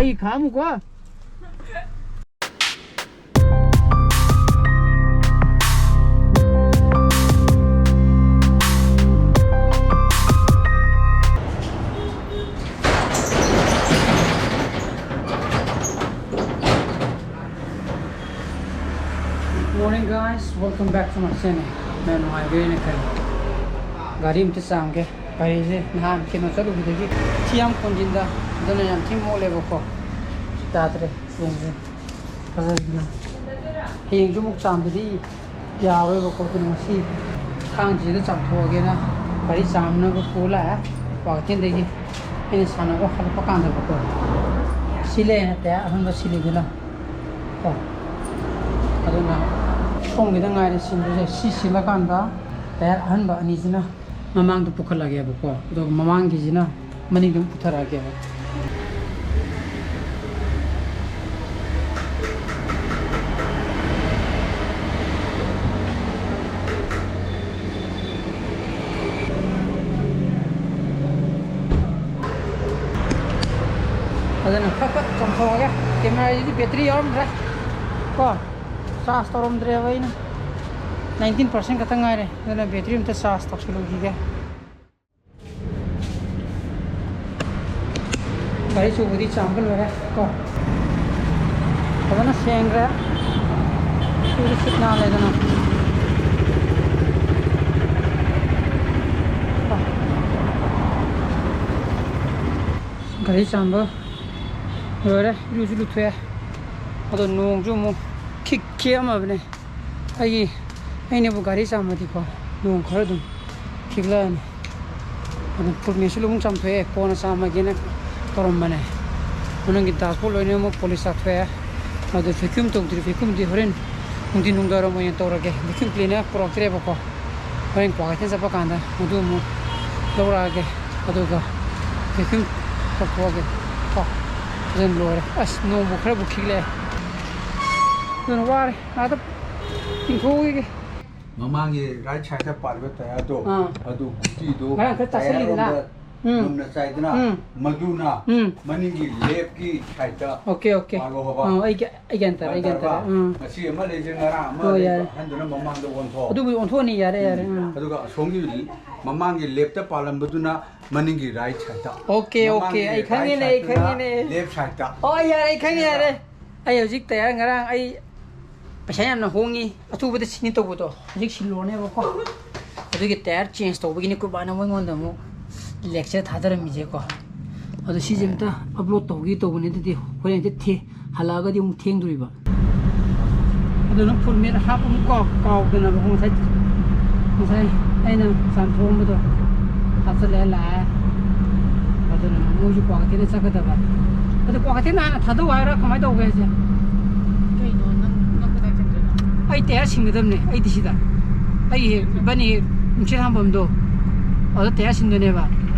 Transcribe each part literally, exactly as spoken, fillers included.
ꯑꯩ ꯈꯥꯝꯃꯨꯀꯣ꯫ Morning guys, welcome back to my channel. ꯃꯌꯥꯝ ꯅꯨꯡꯉꯥꯏꯕꯤꯔꯦꯅ ꯈꯜꯂꯤ꯫ ꯒꯥꯔꯤ ꯑꯝꯇ ꯆꯥꯝꯒꯦ꯫ ꯒꯥꯔꯤꯁꯦ ꯅꯍꯥꯟ ꯀꯩꯅꯣ ꯆꯠꯂꯨꯕꯗꯒꯤ ꯊꯤ ꯌꯥꯝ ꯈꯣꯟꯖꯤꯟꯗ, ꯑꯗꯨꯅ ꯌꯥꯝ ꯊꯤ ꯃꯣꯠꯂꯦꯕꯀꯣ꯫ ꯌꯥꯗ꯭ꯔꯦ꯫ ꯌꯦꯡꯁꯦ꯫ ꯐꯖꯗꯅ꯫ ꯍꯌꯦꯡꯁꯨ ꯑꯃꯨꯛ ꯆꯥꯝꯗꯗꯤ ꯌꯥꯔꯣꯏꯕꯀꯣ꯫ ꯑꯗꯨꯅ ꯉꯁꯤ ꯊꯥꯡꯁꯤꯗ ꯆꯥꯝꯊꯣꯛꯑꯒꯦꯅ ꯒꯥꯔꯤ ꯆꯥꯝꯅꯕ ꯄꯨ ꯂꯥꯛꯑꯦ꯫ ꯀ꯭ꯋꯥꯀꯩꯊꯦꯜꯗꯒꯤ ꯑꯩꯅ ꯁꯥꯟꯅꯕ ꯍꯜꯂꯛꯄ ꯀꯥꯟꯗꯀꯣ꯫ ꯁꯤ ꯂꯩꯔꯦ ꯇꯌꯥꯔ ꯑꯍꯟꯕ ꯁꯤꯂꯤꯗꯨꯅ꯫ ꯀꯣ꯫ ꯑꯗꯨꯅ ꯁꯣꯝꯒꯤꯗ ꯉꯥꯏꯔꯦ ꯁꯤꯟꯗꯣꯏꯁꯦ꯫ ꯁꯤ ꯁꯤꯜꯂꯀꯥꯟꯗ ꯇꯌꯥꯔ ꯑꯍꯟꯕ ꯑꯅꯤꯁꯤꯅ ꯃꯃꯥꯡꯗ ꯄꯨꯈꯠꯂꯒꯦꯕꯀꯣ꯫ ꯑꯗꯨꯒ ꯃꯃꯥꯡꯒꯤꯁꯤꯅ ꯃꯅꯤꯡꯗ ꯑꯃꯨꯛ ꯄꯨꯊꯔꯛꯑꯒꯦꯕ꯫ ꯑꯗꯨꯅ ꯐꯠ ꯐꯠ ꯆꯥꯝꯊꯣꯛꯑꯒꯦ꯫ ꯀꯦꯃꯦꯔꯥꯁꯤꯗꯤ ꯕꯦꯇ꯭ꯔꯤ ꯌꯥꯎꯔꯝꯗ꯭ꯔꯦ ꯀꯣ꯫ ꯆꯥꯔꯖ ꯇꯧꯔꯝꯗ꯭ꯔꯦꯕ ꯑꯩꯅ꯫ ꯅꯥꯏꯟꯇꯤꯟ ꯄꯥꯔꯁꯦꯟ ꯈꯛꯇ ꯉꯥꯏꯔꯦ꯫ ꯑꯗꯨꯅ ꯕꯦꯇ꯭ꯔꯤ ꯑꯝꯇ ꯆꯥꯔꯖ ꯇꯧꯁꯤꯜꯂꯨꯈꯤꯒꯦ꯫ ꯒꯥꯔꯤ ꯑꯆꯧꯕꯗꯤ ꯆꯥꯝꯕ ꯂꯣꯏꯔꯦ ꯀꯣ꯫ ꯐꯖꯅ ꯁꯦꯡꯈ꯭ꯔꯦ꯫ ꯁꯤꯗꯤ ꯁꯤꯠ ꯅꯥꯜꯂꯦꯗꯅ꯫ ꯒꯥꯔꯤ ꯆꯥꯝꯕ ꯂꯣꯏꯔꯦ, ꯏꯔꯨꯁꯨ ꯂꯨꯊꯣꯛꯑꯦ꯫ ꯑꯗꯣ ꯅꯣꯡꯁꯨ ꯑꯃꯨꯛ ꯈꯤꯛ ꯈꯤꯛꯑꯝꯃꯕꯅꯦ꯫ ꯑꯩꯒꯤ, ꯑꯩꯅꯕꯨ ꯒꯥꯔꯤ ꯆꯥꯝꯃꯗꯤꯀꯣ, ꯅꯣꯡ ꯈꯔ ꯑꯗꯨꯝ ꯈꯤꯛꯂꯛꯑꯅꯤ꯫ ꯑꯗꯨꯝ ꯐꯨꯔꯃꯦꯁꯨ ꯑꯗꯨꯝ ꯆꯥꯝꯊꯣꯛꯑꯦ, ꯀꯣꯟꯅ ꯆꯥꯝꯃꯒꯦꯅ ꯇꯧꯔꯝꯕꯅꯦ꯫ ꯃꯅꯨꯡꯒꯤ ꯗꯥꯁꯕꯣꯔꯗ ꯂꯣꯏꯅꯃꯛ ꯄꯣꯂꯤꯁ ꯆꯥꯊꯣꯛꯑꯦ꯫ ꯑꯗꯨ ꯚꯦꯀ꯭ꯌꯨꯝ ꯇꯧꯗ꯭ꯔꯤ, ꯚꯦꯀ꯭ꯌꯨꯝꯗꯤ ꯍꯣꯔꯦꯟ ꯅꯨꯡꯊꯤꯟ ꯅꯨꯡꯗꯥꯡꯋꯥꯏꯔꯝ ꯑꯣꯏꯅ ꯇꯧꯔꯒꯦ꯫ ꯚꯦꯀ꯭ꯌꯨꯝ ꯀ꯭ꯂꯤꯅꯔ ꯄꯨꯔꯛꯇ꯭ꯔꯦꯕꯀꯣ, ꯍꯣꯔꯦꯟ ꯀ꯭ꯋꯥꯀꯩꯊꯦꯜ ꯆꯠꯄ ꯀꯥꯟꯗ ꯃꯗꯨ ꯑꯃꯨꯛ ꯂꯧꯔꯛꯑꯒꯦ꯫ ꯑꯗꯨꯒ ꯚꯦꯀ꯭ꯌꯨꯝ ꯇꯧꯊꯣꯛꯑꯒꯦ ꯀꯣ꯫ ꯐꯖꯅ ꯂꯣꯏꯔꯦ꯫ ꯑꯁ, ꯅꯣꯡꯕꯨ ꯈꯔꯕꯨ ꯈꯤꯛꯂꯛꯑꯦ꯫ ꯑꯗꯨꯅ ꯋꯥꯔꯦ꯫ ꯑꯥꯗ ꯆꯤꯡꯊꯣꯛꯎꯈꯤꯒꯦ꯫ ꯃꯃꯥꯡꯒꯤ ꯔꯥꯏꯠ ꯁꯥꯏꯗꯇ ꯄꯥꯜꯂꯤꯕ ꯇꯌꯥꯔꯗꯣ, ꯑꯥ꯫ ꯑꯗꯨ ꯒꯨꯇꯤꯗꯣ ꯉꯔꯥꯡ ꯈꯔ ꯇꯌꯥꯔ ꯆꯥꯁꯤꯜꯂꯤꯗꯅ꯫ ꯔꯣꯝꯗ ꯎꯝ꯫ ꯉꯝꯅ ꯆꯥꯏꯗꯅ, ꯎꯝ꯫ ꯃꯗꯨꯅ ꯎꯝ꯫ ꯃꯅꯤꯡꯒꯤ ꯂꯦꯞꯀꯤ ꯁꯥꯏꯠꯇ ꯑꯣꯀꯦ, ꯑꯣꯀꯦ꯫ ꯄꯥꯜꯂꯣ ꯍꯥꯏꯕ꯫ ꯑꯥ, ꯑꯩ ꯒ꯭ꯌꯥ-, ꯑꯩ ꯒ꯭ꯌꯥꯟ ꯇꯥꯔꯦ, ꯑꯩ ꯒ꯭ꯌꯥꯟ ꯇꯥꯔꯦ꯫ ꯒ꯭ꯌꯥꯟ ꯇꯥꯔꯕ? ꯎꯝ꯫ ꯉꯁꯤ ꯑꯃ ꯂꯩꯁꯦ, ꯉꯔꯥꯡ ꯑꯃ ꯍꯣꯏ, ꯂꯩꯕ, ꯌꯥꯔꯦ꯫ ꯑꯍꯟꯗꯨꯅ ꯃꯃꯥꯡꯗ ꯑꯣꯟꯊꯣꯛ꯫ ꯑꯗꯨꯕꯨꯗꯤ ꯑꯣꯟꯊꯣꯛꯑꯅꯤ, ꯌꯥꯔꯦ, ꯌꯥꯔꯦ꯫ ꯎꯝ꯫ ꯎꯝ꯫ ꯑꯗꯨꯒ ꯑꯁꯣꯝꯒꯤ ꯃꯃꯥꯡꯒꯤ ꯂꯦꯞꯇ ꯄꯥꯜꯂꯝꯕꯗꯨꯅ ꯃꯅꯤꯡꯒꯤ ꯔꯥꯏꯠ ꯁꯥꯏꯠꯇ꯫ ꯑꯣꯀꯦ, ꯑꯣꯀꯦ, ꯃꯃꯥꯡꯒꯤ ꯑꯩ ꯈꯪꯉꯦꯅꯦ, ꯔꯥꯏꯠ ꯑꯩ ꯁꯥꯏꯠꯇꯨꯅ ꯈꯪꯉꯦꯅꯦ꯫ ꯂꯦꯐ ꯁꯥꯏꯠꯇ꯫ ꯑꯣ, ꯌꯥꯔꯦ, ꯑꯩ ꯈꯪꯉꯦ, ꯌꯥꯔꯦ꯫ ꯑꯩ ꯍꯧꯖꯤꯛ ꯇꯌꯥꯔ ꯉꯔꯥꯡ ꯑꯩ ꯄꯩꯁꯥ ꯌꯥꯝꯅ ꯍꯣꯡꯉꯤ, ꯑꯊꯨꯕꯗ ꯁꯤꯅꯤ ꯇꯧꯕꯗꯣ, ꯍꯧꯖꯤꯛ ꯁꯤꯜꯂꯨꯔꯅꯦꯕꯀꯣ꯫ ꯑꯗꯨꯒꯤ ꯇꯌꯥꯔ ꯆꯦꯟꯖ ꯇꯧꯕꯒꯤꯅꯤ ꯑꯩꯈꯣꯏ ꯕꯥꯅ ꯃꯣꯏꯉꯣꯟꯗ ꯑꯃꯨꯛ ꯂꯦꯛꯆꯔ ꯊꯥꯗꯔꯝꯃꯤꯁꯦꯀꯣ꯫ ꯑꯗꯣ ꯁꯤꯁꯦ ꯑꯝꯇ ꯑꯞꯂꯣꯗ ꯇꯧꯒꯦ ꯇꯧꯕꯅꯦ, ꯑꯗꯨꯗꯤ ꯍꯣꯔꯦꯟ ꯍꯦꯛꯇ ꯊꯦ-, ꯍꯜꯂꯛꯑꯒꯗꯤ ꯑꯃꯨꯛ ꯊꯦꯡꯗꯣꯔꯤꯕ꯫ ꯑꯗꯨꯅ ꯐꯨꯜ ꯃꯦꯠ ꯍꯥꯞꯄ ꯑꯃꯨꯛ ꯀꯥꯎ-, ꯀꯥꯎꯗꯅꯕ ꯉꯁꯥꯏ, ꯉꯁꯥꯏ ꯑꯩꯅ ꯆꯥꯝꯊꯣꯛꯑꯝꯕꯗꯣ ꯍꯥꯞꯆꯜꯂꯦ ꯂꯥꯛꯑꯦ꯫ ꯑꯗꯨꯅ ꯃꯣꯏꯁꯨ ꯀ꯭ꯋꯥꯀꯩꯊꯦꯜꯗ ꯆꯠꯀꯗꯕ꯫ ꯑꯗꯨ ꯀ꯭ꯋꯥꯀꯩꯊꯦꯜꯗ ꯍꯥꯟꯅ ꯊꯥꯗꯧ ꯍꯥꯏꯔꯣ, ꯀꯃꯥꯏꯅ ꯇꯧꯒꯦ ꯍꯥꯏꯁꯦ? ꯀꯩꯅꯣ ꯅꯪ, ꯅꯪ ꯀꯗꯥꯏ ꯆꯠꯇꯣꯏꯅꯣ? ꯑꯩ ꯇꯌꯥꯔ ꯁꯤꯟꯒꯗꯕꯅꯦ, ꯑꯩꯗꯤ ꯁꯤꯗ꯫ ꯑꯩ ꯍꯦꯛ, ꯏꯕꯥꯅꯤ ꯍꯦꯛ ꯅꯨꯡꯁꯤꯠ ꯍꯥꯟꯐꯝꯗꯣ ꯑꯗꯨꯗ ꯇꯌꯥꯔ ꯁꯤꯟꯗꯣꯏꯅꯦꯕ꯫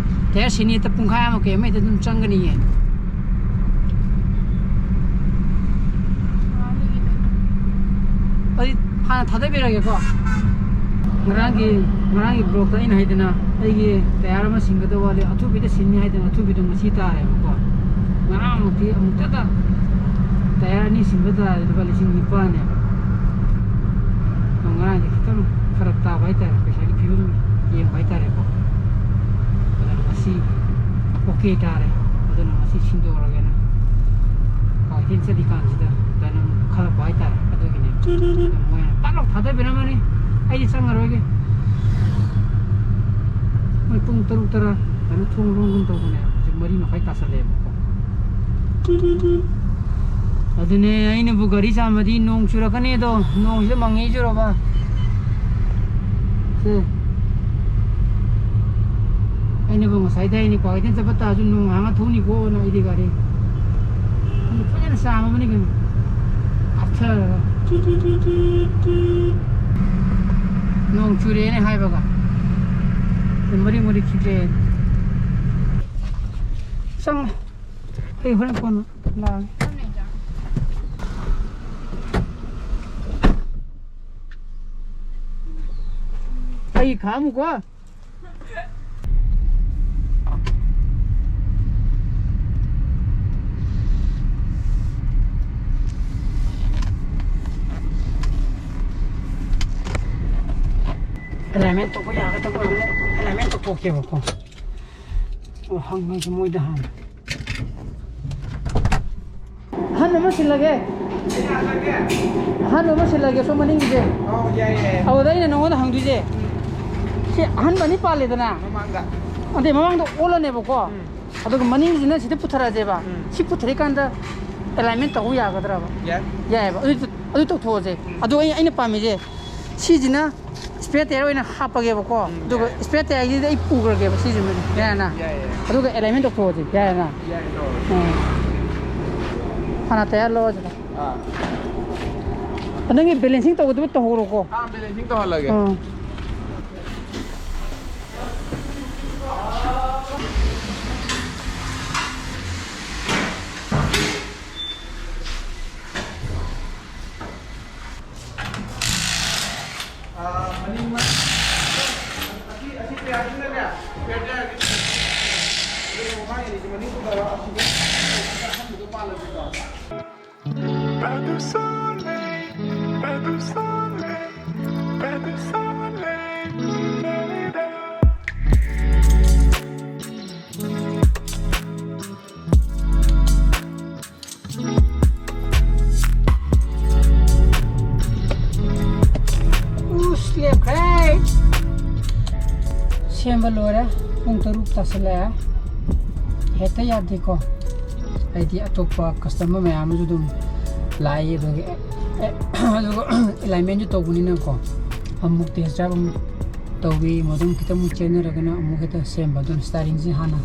ꯇꯌꯥꯔ ꯁꯤꯟꯅꯤ ꯍꯦꯛꯇ ꯄꯨꯡꯈꯥꯏ ꯑꯃ ꯀꯩ ꯑꯃ ꯍꯦꯛꯇ ꯑꯗꯨꯝ ꯆꯪꯒꯅꯤꯌꯦ꯫ ꯑꯩ ꯍꯥꯟꯅ ꯊꯥꯗꯕꯤꯔꯒꯦꯀꯣ꯫ ꯉꯔꯥꯡꯒꯤ, ꯉꯔꯥꯡꯒꯤ ꯕ꯭ꯂꯣꯛꯇ ꯑꯩꯅ ꯍꯥꯏꯗꯅ ꯑꯩꯒꯤ ꯇꯌꯥꯔ ꯑꯃ ꯁꯤꯟꯒꯗꯕ ꯋꯥꯠꯂꯤ, ꯑꯊꯨꯕꯤꯗ ꯁꯤꯟꯅꯤ ꯍꯥꯏꯗꯅ ꯑꯊꯨꯕꯤꯗ ꯉꯁꯤ ꯇꯥꯔꯦꯕꯀꯣ꯫ ꯉꯔꯥꯡꯃꯨꯛꯇꯤ ꯑꯃꯨꯛꯇꯗ ꯇꯌꯥꯔ ꯑꯅꯤ ꯁꯤꯟꯕ ꯇꯥꯔꯗꯤ ꯂꯨꯄꯥ ꯂꯤꯁꯤꯡ ꯅꯤꯄꯥꯟꯅꯦꯕ꯫ ꯑꯗꯣ ꯉꯔꯥꯡꯗꯤ ꯈꯤꯇꯪ ꯐꯔꯛ ꯇꯥꯕ ꯍꯥꯏꯇꯥꯔꯦ, ꯄꯩꯁꯥꯒꯤ ꯐꯤꯕꯝ ꯌꯦꯡꯕ ꯍꯥꯏꯇꯥꯔꯦꯀꯣ꯫ ꯑꯗꯨꯅ ꯉꯁꯤ ꯑꯣꯀꯦ ꯇꯥꯔꯦ꯫ ꯑꯗꯨꯅ ꯉꯁꯤ ꯁꯤꯟꯗꯣꯛꯑꯒꯦꯅ ꯀ꯭ꯋꯥꯀꯩꯊꯦꯜ ꯆꯠꯂꯤꯀꯥꯟꯁꯤꯗ ꯑꯗꯨꯃꯥꯏꯅ ꯑꯃꯨꯛ ꯈꯜꯂꯛꯄ ꯍꯥꯏꯇꯥꯔꯦ꯫ ꯑꯗꯨꯒꯤꯅꯦ ꯃꯣꯏꯅ ꯇꯥꯛ ꯂꯥꯎ ꯊꯥꯗꯕꯤꯔꯝꯃꯅꯤ꯫ ꯑꯩꯗꯤ ꯆꯪꯉꯔꯣꯏꯒꯦ꯫ ꯃꯣꯏ ꯄꯨꯡ ꯇꯔꯨꯛ ꯇꯔꯥ ꯑꯗꯨꯃꯥꯏꯅ ꯊꯣꯡ ꯂꯣꯟꯒꯨꯝ ꯇꯧꯕꯅꯦ꯫ ꯍꯧꯖꯤꯛ ꯃꯔꯤ ꯃꯈꯥꯏ ꯇꯥꯁꯜꯂꯛꯑꯦꯕꯀꯣ꯫ ꯑꯗꯨꯅꯦ ꯑꯩꯅꯕꯨ ꯒꯥꯔꯤ ꯆꯥꯝꯃꯗꯤ ꯅꯣꯡ ꯆꯨꯔꯛꯀꯅꯤ ꯑꯗꯣ, ꯅꯣꯡꯁꯤꯗ ꯃꯪꯉꯤ ꯆꯨꯔꯕ꯫ ꯁꯦ꯫ ꯑꯩꯅꯕꯨ ꯉꯁꯥꯏꯗ ꯑꯩꯅ ꯀ꯭ꯋꯥꯀꯩꯊꯦꯜ ꯆꯠꯄ ꯇꯥꯔꯁꯨ ꯅꯣꯡ ꯍꯥꯡꯉ ꯊꯧꯅꯤꯀꯣꯅ ꯑꯩꯗꯤ ꯒꯥꯔꯤ ꯐꯖꯅ ꯆꯥꯝꯃꯕꯅꯤ ꯀꯩꯅꯣ꯫ ꯀꯥꯞꯊꯔꯒ꯫ ꯅꯣꯡ ꯆꯨꯔꯦꯅꯦ ꯍꯥꯏꯕꯒ꯫ ꯃꯔꯤ ꯃꯔꯤ ꯈꯤꯛꯂꯦ꯫ ꯆꯪꯉꯣ꯫ ꯑꯩ ꯍꯣꯔꯦꯟ ꯀꯣꯟꯅ ꯂꯥꯛꯑꯒꯦ꯫ ꯑꯩ ꯈꯥꯛꯑꯝꯃꯨꯀꯣ꯫ ꯑꯦꯂꯥꯏꯟꯃꯦꯟ ꯇꯧꯕ ꯌꯥꯒꯗꯕ ꯑꯣꯏꯔꯒꯅ ꯑꯦꯂꯥꯏꯟꯃꯦꯟ ꯇꯧꯊꯣꯛꯀꯦꯕꯀꯣ꯫ ꯑꯣ, ꯍꯪꯉꯒꯦ ꯃꯣꯏꯗ ꯍꯥꯟꯅ꯫ ꯑꯍꯟꯕ ꯑꯃ ꯁꯤꯜꯂꯒꯦ꯫ ꯑꯍꯟꯕ ꯑꯃ ꯁꯤꯜꯂꯒꯦ, ꯁꯣꯝ ꯃꯅꯤꯡꯒꯤꯁꯦ꯫ ꯑꯧ, ꯌꯥꯏ, ꯌꯥꯏ꯫ ꯑꯗꯨꯗ ꯑꯩꯅ ꯅꯉꯣꯟꯗ ꯍꯪꯗꯣꯏꯁꯦ, ꯁꯤ ꯑꯍꯟꯕ ꯑꯅꯤ ꯄꯥꯜꯂꯦꯗꯅ? ꯃꯃꯥꯡꯗ꯫ ꯑꯗꯩ ꯃꯃꯥꯡꯗ ꯑꯣꯜꯂꯅꯦꯕꯀꯣ꯫ ꯎꯝ꯫ ꯑꯗꯨꯒ ꯃꯅꯤꯡꯁꯤꯅ ꯁꯤꯗ ꯄꯨꯊꯔꯛꯑꯁꯦꯕ꯫ ꯎꯝ꯫ ꯁꯤ ꯄꯨꯊꯔꯤꯀꯥꯟꯗ ꯑꯦꯂꯥꯏꯟꯃꯦꯟ ꯇꯧꯕ ꯌꯥꯒꯗ꯭ꯔꯕ? ꯌꯥꯏ꯫ ꯌꯥꯏꯑꯕ꯫ ꯑꯗꯨ, ꯑꯗꯨ ꯇꯧꯊꯣꯛꯑꯁꯦ꯫ ꯎꯝ꯫ ꯑꯗꯣ ꯑꯩ, ꯑꯩꯅ ꯄꯥꯝꯃꯤꯁꯦ, ꯁꯤꯁꯤꯅ ꯁ꯭ꯄꯦꯌꯔ ꯇꯥꯌꯔ ꯑꯣꯏꯅ ꯍꯥꯞꯄꯒꯦꯕꯀꯣ꯫ ꯎꯝ, ꯑꯗꯨꯒ ꯌꯥꯏ꯫ ꯁ꯭ꯄꯦꯌꯔ ꯇꯥꯌꯔꯁꯤꯗꯤ ꯑꯩ ꯄꯨꯈ꯭ꯔꯒꯦꯕ ꯁꯤꯁꯤꯃꯗꯤ꯫ ꯌꯥꯏꯅ? ꯌꯥꯏ, ꯌꯥꯏ꯫ ꯑꯗꯨꯒ ꯑꯦꯂꯥꯏꯟꯃꯦꯟ ꯇꯧꯊꯣꯛꯑꯁꯦ꯫ ꯌꯥꯏꯅ? ꯌꯥꯏ, ꯇꯧꯔꯁꯤ꯫ ꯎꯝ꯫ ꯍꯥꯟꯅ ꯇꯥꯌꯔ ꯂꯧꯔꯁꯤꯗ꯫ ꯑꯥ꯫ ꯅꯪꯒꯤ ꯕꯦꯂꯦꯟꯁꯤꯡ ꯇꯧꯒꯗꯕ ꯇꯧꯍꯧꯔꯣꯀꯣ꯫ ꯑꯥ, ꯕꯦꯂꯦꯟꯁꯤꯡ ꯇꯧꯍꯜꯂꯒꯦ꯫ ꯎꯝ꯫ ꯑꯥ, ꯃꯅꯤꯡ ꯃ-, ꯑꯁꯤ, ꯑꯁꯤ ꯇꯌꯥꯔꯁꯤꯅꯅꯦ, ꯁ꯭ꯄꯦꯌꯔ ꯇꯌꯥꯔꯒꯤ, ꯑꯗꯨꯒ ꯃꯃꯥꯡꯒꯤꯁꯤ ꯃꯅꯤꯡ ꯄꯨꯊꯔ ꯑꯁꯤꯗ ꯑꯍꯟꯕꯗꯣ ꯄꯥꯜꯂꯁꯤꯀꯣ꯫ Pas de soleil, pas de soleil, pas de soleil. ꯎꯁ, ꯂꯦꯞꯈ꯭ꯔꯦ꯫ ꯁꯦꯝꯕ ꯂꯣꯏꯔꯦ꯫ ꯄꯨꯡ ꯇꯔꯨꯛ ꯇꯥꯁꯤꯜꯂꯛꯑꯦ꯫ ꯍꯦꯛꯇ ꯌꯥꯗꯦꯀꯣ꯫ ꯍꯥꯏꯗꯤ ꯑꯇꯣꯞꯄ customer ꯃꯌꯥꯝ ꯑꯃꯁꯨ ꯑꯗꯨꯝ ꯂꯥꯛꯏ꯫ ꯑꯗꯨꯒꯤ, ꯑꯦ, ꯑꯦ, ꯑꯗꯨꯒ alignmentꯁꯨ ꯇꯧꯕꯅꯤꯅꯀꯣ꯫ ꯑꯃꯨꯛ test drive ꯑꯃꯨꯛ ꯇꯧꯏ, ꯃꯗꯨꯝ ꯈꯤꯇꯪ ꯑꯃꯨꯛ ꯆꯦꯟꯅꯔꯒꯅ ꯑꯃꯨꯛ ꯍꯦꯛꯇ ꯁꯦꯝꯕ꯫ ꯑꯗꯨꯅ steeringꯁꯤ ꯍꯥꯟꯅ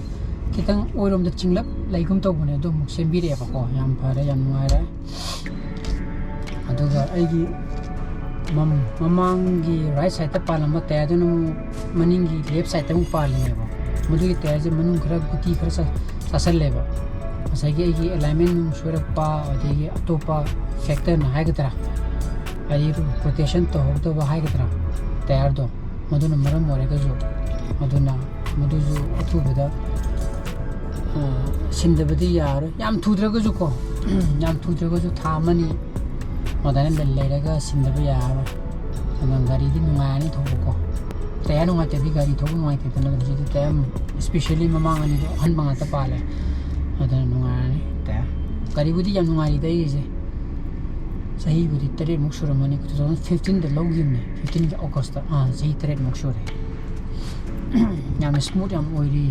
ꯈꯤꯇꯪ ꯑꯣꯏꯔꯣꯝꯗ ꯆꯤꯡꯂꯞ ꯂꯩꯒꯨꯝ ꯇꯧꯕꯅꯦ, ꯑꯗꯨ ꯑꯃꯨꯛ ꯁꯦꯝꯕꯤꯔꯛꯑꯦꯕꯀꯣ꯫ ꯌꯥꯝ ꯐꯔꯦ, ꯌꯥꯝ ꯅꯨꯡꯉꯥꯏꯔꯦ꯫ ꯑꯗꯨꯒ ꯑꯩꯒꯤ ꯃꯝ-, ꯃꯃꯥꯡꯒꯤ right sideꯇ ꯄꯥꯜꯂꯝꯕ tyreꯗꯨꯅ ꯑꯃꯨꯛ ꯃꯅꯤꯡꯒꯤ left sideꯇ ꯑꯃꯨꯛ ꯄꯥꯜꯂꯤꯅꯦꯕ꯫ ꯃꯗꯨꯒꯤ tyreꯁꯦ ꯃꯅꯨꯡ ꯈꯔ ꯒꯨꯇꯤ ꯈꯔ ꯆꯥ-, ꯆꯥꯁꯜꯂꯦꯕ꯫ ꯉꯁꯥꯏꯒꯤ ꯑꯩꯒꯤ alignment ꯅꯨꯡ ꯁꯣꯏꯔꯛꯄ, ꯑꯗꯒꯤ ꯑꯇꯣꯞꯄ factorꯅ ꯍꯥꯏꯒꯗ꯭ꯔꯥ, ꯍꯥꯏꯗꯤ rotation ꯇꯧꯍꯧꯗꯕ ꯍꯥꯏꯒꯗ꯭ꯔꯥ, tyreꯗꯣ, ꯃꯗꯨꯅ ꯃꯔꯝ ꯑꯣꯏꯔꯒꯁꯨ, ꯑꯗꯨꯅ ꯃꯗꯨꯁꯨ ꯑꯊꯨꯕꯗ, ꯑ, ꯁꯤꯟꯗꯕꯗꯤ ꯌꯥꯔꯣꯏ꯫ ꯌꯥꯝ ꯊꯨꯗ꯭ꯔꯒꯁꯨꯀꯣ, ꯌꯥꯝ ꯊꯨꯗ꯭ꯔꯒꯁꯨ ꯊꯥ ꯑꯃꯅꯤ ꯑꯗꯨꯃꯥꯏꯅ ꯂꯩ-, ꯂꯩꯔꯒ ꯁꯤꯟꯗꯕ ꯌꯥꯔꯣꯏ꯫ ꯑꯗꯨꯅ ꯒꯥꯔꯤꯗꯤ ꯅꯨꯡꯉꯥꯏꯔꯅꯤ ꯊꯧꯕꯀꯣ꯫ ꯇꯌꯥꯔ ꯅꯨꯡꯉꯥꯏꯇꯕꯤ, ꯒꯥꯔꯤ ꯊꯧꯕ ꯅꯨꯡꯉꯥꯏꯇꯦꯗꯅ꯫ ꯑꯗꯨꯝ ꯁꯤꯗꯤ ꯇꯌꯥꯔ ꯑꯃ, especially ꯃꯃꯥꯡ ꯑꯅꯤꯗꯣ ꯑꯍꯟꯕ ꯉꯥꯛꯇ ꯄꯥꯜꯂꯦ, ꯑꯗꯨꯅ ꯅꯨꯡꯉꯥꯏꯔꯅꯤ ꯇꯌꯥꯔ꯫ ꯒꯥꯔꯤꯕꯨꯗꯤ ꯌꯥꯝ ꯅꯨꯡꯉꯥꯏꯔꯤꯗ ꯑꯩꯒꯤꯁꯦ꯫ ꯆꯍꯤꯕꯨꯗꯤ ꯇꯔꯦꯠꯃꯨꯛ ꯁꯨꯔꯝꯃꯅꯤ, two thousand fifteenꯗ ꯂꯧꯈꯤꯕꯅꯦ, fifteenꯒꯤ Augustꯇ꯫ ꯑꯥ, ꯆꯍꯤ ꯇꯔꯦꯠꯃꯨꯛ ꯁꯨꯔꯦ꯫ ꯌꯥꯝꯅ smooth ꯌꯥꯝ ꯑꯣꯏꯔꯤ꯫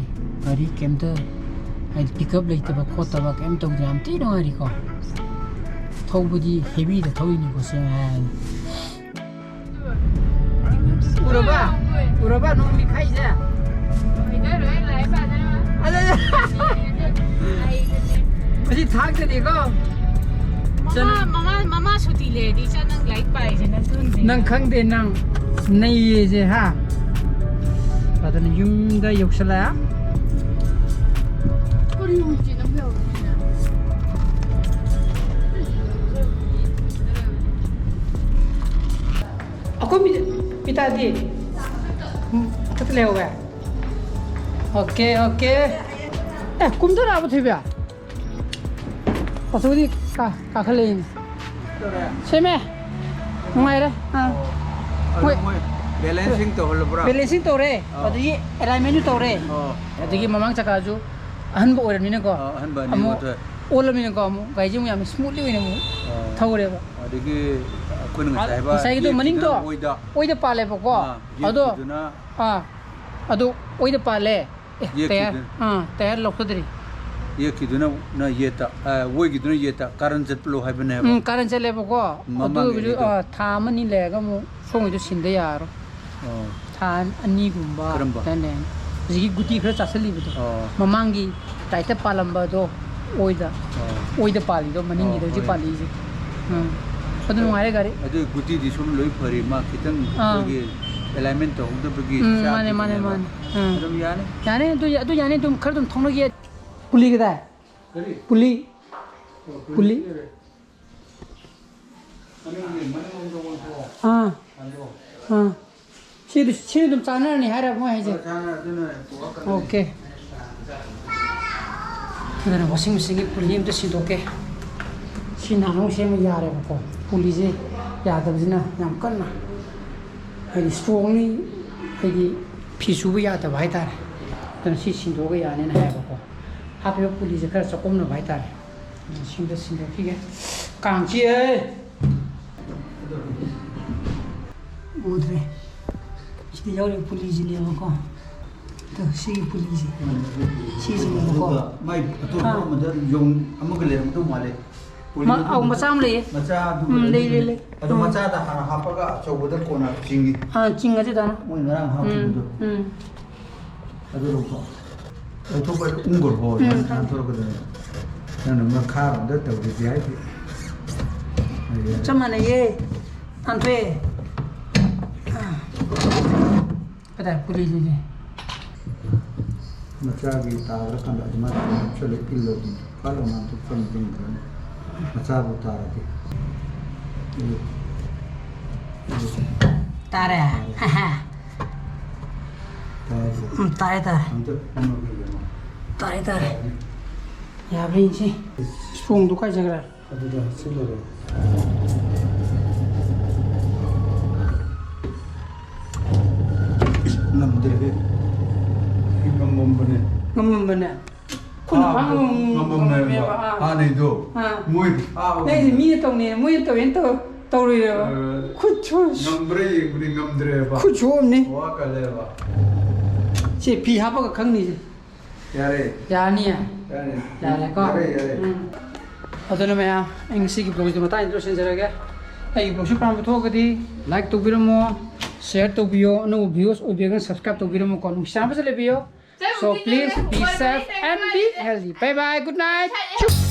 ꯒꯥꯔꯤ ꯀꯩꯝꯇ, ꯍꯥꯏꯗꯤ, pickup ꯂꯩꯇꯕ ꯈꯣꯠꯇꯕ ꯀꯩꯝ ꯇꯧꯗꯦ, ꯌꯥꯝ ꯊꯤ ꯅꯨꯡꯉꯥꯏꯔꯤꯀꯣ꯫ ꯊꯧꯕꯗꯤ heavyꯗ ꯊꯧꯔꯤꯅꯤꯀꯣ, ꯁꯦꯡꯅ ꯍꯥꯏꯔꯗꯤ꯫ ꯎꯔꯕ? ꯎꯔꯕ ꯅꯣꯡ ꯃꯤꯈꯥꯏꯁꯦ? ꯑꯗ, ꯑꯗ꯫ ꯃꯁꯤ ꯊꯥꯛꯇꯅꯤꯀꯣ꯫ ꯃꯃꯥ, ꯃꯃꯥ, ꯃꯃꯥ ꯁꯨꯇꯤ ꯂꯩꯔꯗꯤ ꯏꯆꯥ ꯅꯪ ꯂꯥꯏꯔꯤꯛ ꯄꯥꯏꯁꯦ ꯅꯪ ꯈꯪꯗꯦ꯫ ꯅꯪ ꯈꯪꯗꯦ, ꯅꯪ ꯅꯩꯌꯦꯁꯦ, ꯍꯥ? ꯑꯗꯨꯅ ꯌꯨꯝꯗ ꯌꯧꯁꯜꯂꯛꯑꯦ꯫ ꯑꯩꯈꯣꯏ ꯃꯤ-, ꯄꯤꯇꯥꯗꯤ ꯈꯛꯇ ꯂꯩꯍꯧꯋꯦ꯫ OK, OK꯫ ꯑꯦ, ꯀꯨꯝꯊꯔꯛꯑꯕ ꯊꯣꯏꯕꯤ? ꯑꯁꯣꯝꯗꯤ ꯀꯥ-, ꯀꯥꯈꯠꯂꯛꯏꯅꯦ꯫ ꯁꯦꯝꯃꯦ꯫ ꯅꯨꯡꯉꯥꯏꯔꯦ꯫ ꯑꯥ꯫ ꯑꯗꯨ ꯃꯣꯏ ꯃꯣꯏ balancing ꯇꯧꯍꯜꯂꯕ꯭ꯔꯥ? Balancing ꯇꯧꯔꯦ꯫ ꯑꯥ꯫ ꯑꯗꯒꯤ alignmentꯁꯨ ꯇꯧꯔꯦ꯫ ꯑꯣ꯫ ꯑꯗꯒꯤ ꯃꯃꯥꯡ ꯆꯀꯥꯁꯨ ꯑꯍꯟꯕ ꯑꯣꯏꯔꯕꯅꯤꯅꯀꯣ, ꯑꯥ, ꯑꯍꯟꯕ ꯑꯅꯤ ꯑꯃꯨꯛ ꯑꯣꯟꯊꯣꯛꯑꯦ꯫ ꯑꯣꯜꯂꯕꯅꯤꯅꯀꯣ, ꯑꯃꯨꯛ ꯒꯥꯔꯤꯁꯦ ꯑꯃꯨꯛ ꯌꯥꯝꯅ smoothly ꯑꯣꯏꯅ ꯑꯃꯨꯛ ꯑꯣ꯫ ꯊꯧꯔꯦꯕ꯫ ꯑꯗꯒꯤ ꯑꯩꯈꯣꯏꯅ ꯉꯁꯥꯏ ꯑꯥ, ꯍꯥꯏꯕ ꯉꯁꯥꯏꯒꯤꯗꯣ ꯌꯦꯠꯀꯤꯗꯨꯅ ꯃꯅꯤꯡꯗꯣ ꯑꯣꯏꯗ꯫ ꯑꯣꯏꯗ ꯄꯥꯜꯂꯦꯕꯀꯣ꯫ ꯑꯥ, ꯑꯗꯣ, ꯌꯦꯠꯀꯤꯗꯨꯅ ꯑꯥ, ꯑꯗꯨ ꯑꯣꯏꯗ ꯄꯥꯜꯂꯦ꯫ ꯑꯦ, ꯌꯦꯠꯀꯤꯗꯨ-, ꯇꯌꯥꯔ, ꯑꯥ, ꯇꯌꯥꯔ ꯂꯧꯊꯗ꯭ꯔꯤ꯫ ꯌꯦꯠꯀꯤꯗꯨꯅ ꯅ ꯌꯦꯠꯇ, ꯑ, ꯑꯣꯏꯒꯤꯗꯨꯅ ꯌꯦꯠꯇ, ꯀꯥꯔꯟ ꯆꯠꯄꯂꯣ ꯍꯥꯏꯕꯅꯦꯕ꯫ ꯎꯝ, ꯀꯥꯔꯟ ꯆꯠꯂꯦꯕꯀꯣ꯫ ꯃꯃꯥꯡꯒꯤ ꯑꯗꯨ ꯑꯣꯏꯔꯁꯨ, ꯑꯅꯤꯗꯣ꯫ ꯑꯥ, ꯊꯥ ꯑꯃꯅꯤ ꯂꯩꯔꯒ ꯑꯃꯨꯛ ꯁꯣꯝꯒꯤꯗꯣ ꯁꯤꯟꯗ ꯌꯥꯔꯣꯏ꯫ ꯑꯣ꯫ ꯊꯥ ꯑꯅꯤꯒꯨꯝꯕ ꯀꯔꯝꯕ? ꯈꯤꯇꯪ ꯂꯩꯔꯅꯤ꯫ ꯍꯧꯖꯤꯛꯀꯤ ꯒꯨꯇꯤ ꯈꯔ ꯆꯥꯁꯤꯜꯂꯤꯕꯗꯣ꯫ ꯑꯣ꯫ ꯃꯃꯥꯡꯒꯤ ꯇꯥꯏꯠꯇ ꯄꯥꯜꯂꯝꯕꯗꯣ ꯑꯣꯏꯗ꯫ ꯑꯣ꯫ ꯑꯣꯏꯗ ꯄꯥꯜꯂꯤꯗꯣ, ꯃꯅꯤꯡꯒꯤꯗ ꯑꯣ, ꯍꯧꯖꯤꯛ ꯍꯣꯏ꯫ ꯄꯥꯜꯂꯤꯁꯦ꯫ ꯎꯝ꯫ ꯑꯗꯨ ꯅꯨꯡꯉꯥꯏꯔꯦ ꯒꯥꯔꯤ꯫ ꯑꯗꯨ ꯒꯨꯇꯤꯗꯤ ꯁꯨꯝ ꯂꯣꯏ ꯐꯔꯤ, ꯃꯥ ꯈꯤꯇꯪ ꯑꯥ꯫ ꯑꯩꯈꯣꯏꯒꯤ alignment ꯇꯧꯍꯧꯗꯕꯒꯤ ꯎꯝ, ꯃꯥꯅꯦ, ꯃꯥꯅꯦ, ꯆꯥꯛꯇꯨꯅꯦꯕ꯫ ꯃꯥꯅꯦ꯫ ꯎꯝ꯫ ꯑꯗꯨꯝ ꯌꯥꯅꯤ꯫ ꯌꯥꯅꯤ, ꯑꯗꯨ, ꯑꯗꯨ ꯌꯥꯅꯤ, ꯑꯗꯨꯝ ꯈꯔ ꯑꯗꯨꯝ ꯊꯧꯅꯒꯦ꯫ ꯄꯨꯂꯤ ꯀꯗꯥꯏ? ꯀꯔꯤ? ꯄꯨꯂꯤ꯫ ꯑꯣ, ꯄꯨꯂꯤ꯫ ꯄꯨꯂꯤ ꯂꯩꯔꯦ꯫ ꯃꯅꯤꯡꯒꯤ, ꯃꯅꯤꯡꯂꯣꯝꯗ ꯑꯣꯟꯊꯣꯛꯑꯣ꯫ ꯑꯥ꯫ ꯑꯗꯣ꯫ ꯑꯥ꯫ ꯁꯤꯗꯤ, ꯁꯤꯗꯤ ꯑꯗꯨꯝ ꯆꯥꯟꯅꯔꯅꯤ ꯍꯥꯏꯔꯕ ꯃꯣꯏ ꯍꯥꯏꯁꯦ? ꯑꯣ, ꯆꯥꯟꯅꯔꯦ, ꯑꯗꯨꯅ ꯄꯨꯔꯛꯀꯗꯣꯏꯅꯤ꯫ OK꯫ ꯑꯗꯨꯅ washing machineꯒꯤ ꯄꯨꯂꯤ ꯑꯝꯇ ꯁꯤꯟꯗꯣꯛꯀꯦ꯫ ꯁꯤ ꯅꯍꯥꯟꯃꯨꯛ ꯁꯦꯝꯕ ꯌꯥꯔꯦꯕꯀꯣ꯫ ꯄꯨꯂꯤꯁꯦ ꯌꯥꯗꯕꯁꯤꯅ ꯌꯥꯝ ꯀꯟꯅ, ꯍꯥꯏꯗꯤ, strongly ꯑꯩꯈꯣꯏꯒꯤ ꯐꯤ ꯁꯨꯕ ꯌꯥꯗꯕ ꯍꯥꯏꯇꯥꯔꯦ꯫ ꯑꯗꯨꯅ ꯁꯤ ꯁꯤꯟꯗꯣꯛꯑꯒ ꯌꯥꯅꯦꯅ ꯍꯥꯏꯌꯦꯕꯀꯣ꯫ ꯍꯥꯞꯄꯤꯕ ꯄꯨꯂꯤꯁꯦ ꯈꯔ ꯆꯥꯛꯀꯣꯝꯅꯕ ꯍꯥꯏꯇꯥꯔꯦ꯫ ꯁꯤꯝꯇ ꯁꯤꯟꯗꯣꯛꯈꯤꯒꯦ꯫ ꯀꯥꯡ ꯆꯤꯛꯑꯦ꯫ ꯎꯗ꯭ꯔꯦ꯫ ꯁꯤꯗ ꯌꯥꯎꯔꯤꯕ ꯄꯨꯂꯤꯁꯤꯅꯦꯕꯀꯣ꯫ ꯑꯗꯣ ꯁꯤꯒꯤ ꯄꯨꯂꯤꯁꯦ꯫ ꯁꯤꯁꯤꯅꯦꯕꯀꯣ꯫ ꯑꯗꯨꯒ ꯃꯥꯏ ꯑꯇꯣꯞꯄ ꯑꯥ꯫ ꯑꯃꯗ ꯌꯣꯡ ꯑꯃꯒ ꯂꯩꯔꯝꯒꯗꯧ ꯃꯥꯜꯂꯦ꯫ ꯃ-, ꯑꯧ, ꯃꯆꯥ ꯑꯃ ꯂꯩꯌꯦ꯫ ꯃꯆꯥꯗꯨ ꯎꯝ, ꯂꯩ, ꯂꯩ, ꯂꯩ꯫ ꯑꯗꯣ ꯎꯝ꯫ ꯃꯆꯥꯗ ꯍꯥꯟꯅ ꯍꯥꯞꯄꯒ ꯑꯆꯧꯕꯗ ꯀꯣꯟꯅ ꯆꯤꯡꯉꯤ꯫ ꯑꯥ, ꯆꯤꯡꯉꯁꯤ ꯗꯥꯅ꯫ ꯃꯣꯏ ꯉꯔꯥꯡ ꯎꯝ, ꯍꯥꯞꯈꯤꯕꯗꯣ꯫ ꯎꯝ꯫ ꯑꯗꯨ ꯂꯧꯊꯣꯛ꯫ ꯂꯧꯊꯣꯛꯄ ꯍꯥꯏꯗꯤ ꯎꯪꯒꯣꯔ ꯍꯣ, ꯎꯝ, ꯅꯥꯟꯊꯣꯔꯛꯀꯗꯕꯅꯦ꯫ ꯅꯪꯅ ꯃꯈꯥꯔꯣꯝꯗ ꯇꯧꯔꯤꯁꯦ ꯍꯥꯏꯗꯤ꯫ ꯆꯞ ꯃꯥꯟꯅꯩꯌꯦ꯫ ꯅꯥꯟꯊꯣꯛꯑꯦ꯫ ꯑꯥ꯫ ꯀꯗꯥꯏ ꯄꯨꯂꯤꯗꯨꯗꯤ? ꯃꯆꯥꯒꯤ ꯇꯥꯈ꯭ꯔꯀꯥꯟꯗ ꯑꯗꯨꯃꯥꯏꯅ ꯅꯞꯁꯜꯂ ꯏꯜꯂꯗꯤ ꯐꯠ ꯂꯥꯎꯅ ꯅꯥꯟꯊꯣꯛ ꯆꯪꯁꯤꯟꯈ꯭ꯔꯅꯤ꯫ ꯃꯆꯥꯕꯨ ꯇꯥꯔꯗꯤ꯫ ꯇꯥꯔꯦ꯫ ꯇꯥꯔꯕꯣ? ꯎꯝ, ꯇꯥꯔꯦ, ꯇꯥꯔꯦ꯫ ꯑꯝꯇ ꯐꯝꯃꯒ ꯌꯦꯡꯉꯣ꯫ ꯇꯥꯔꯦ, ꯇꯥꯔꯦ꯫ ꯌꯥꯕ꯭ꯔꯥ ꯌꯦꯡꯁꯤ꯫ ꯏꯁꯇ꯭ꯔꯣꯡꯗꯣ ꯀꯥꯏ ꯆꯠꯈ꯭ꯔꯦ? ꯑꯗꯨꯗ ꯁꯤ ꯂꯩꯔꯦ꯫ ꯏꯁ, ꯉꯝꯗ꯭ꯔꯦꯍꯦ꯫ ꯑꯩ ꯉꯝꯃꯝꯕꯅꯦ꯫ ꯉꯝꯃꯝꯕꯅꯦ? ꯈꯨꯠꯅ ꯑꯥ, ꯐꯥ ꯉꯝ-, ꯉꯝꯃꯝꯃꯦꯕ꯫ ꯉꯝꯃꯝꯃꯦꯕ, ꯑꯥ꯫ ꯍꯥꯟꯅꯩꯗꯣ꯫ ꯑꯥ꯫ ꯃꯣꯏ ꯑꯥ꯫ ꯅꯪꯁꯦ ꯃꯤꯅ ꯇꯧꯅꯦ, ꯃꯣꯏꯅ ꯇꯧꯋꯦꯅ ꯇꯧ-, ꯇꯧꯔꯤꯔꯕ? ꯑ, ꯈꯨꯠ ꯁꯣ-, ꯉꯝꯕ꯭ꯔꯥ ꯌꯦꯡꯕꯅꯤ, ꯉꯝꯗ꯭ꯔꯦꯕ꯫ ꯈꯨꯠ ꯁꯣꯛꯑꯝꯅꯤ꯫ ꯋꯥ ꯀꯜꯂꯦꯕ꯫ ꯁꯤ ꯐꯤ ꯍꯥꯞꯄꯒ ꯈꯪꯅꯤꯁꯦ꯫ ꯌꯥꯔꯦ꯫ ꯌꯥꯔꯅꯤꯌꯦ? ꯌꯥꯔꯦ꯫ ꯌꯥꯔꯦꯀꯣ? ꯌꯥꯔꯦ, ꯌꯥꯔꯦ꯫ ꯎꯝ꯫ ꯑꯗꯨꯅ ꯃꯌꯥꯝ, ꯑꯩ ꯉꯁꯤꯒꯤ vlogꯁꯦ ꯃꯇꯥꯡ ꯁꯤꯗ ꯂꯣꯏꯁꯤꯟꯖꯔꯒꯦ꯫ ꯑꯩꯒꯤ vlogꯁꯤ ꯄꯥꯝꯕ ꯊꯣꯛꯑꯒꯗꯤ like ꯇꯧꯕꯤꯔꯝꯃꯣ, share ꯇꯧꯕꯤꯌꯣ, ꯑꯅꯧꯕ viewers ꯑꯣꯏꯕꯤꯔꯒꯅ subscribe ꯇꯧꯕꯤꯔꯝꯃꯣꯀꯣ꯫ ꯅꯨꯡꯁꯤꯆꯥꯟꯅꯕꯁꯨ ꯂꯩꯕꯤꯌꯣ꯫ So please be safe and be healthy. Bye bye, good night. ꯆꯨꯞ꯫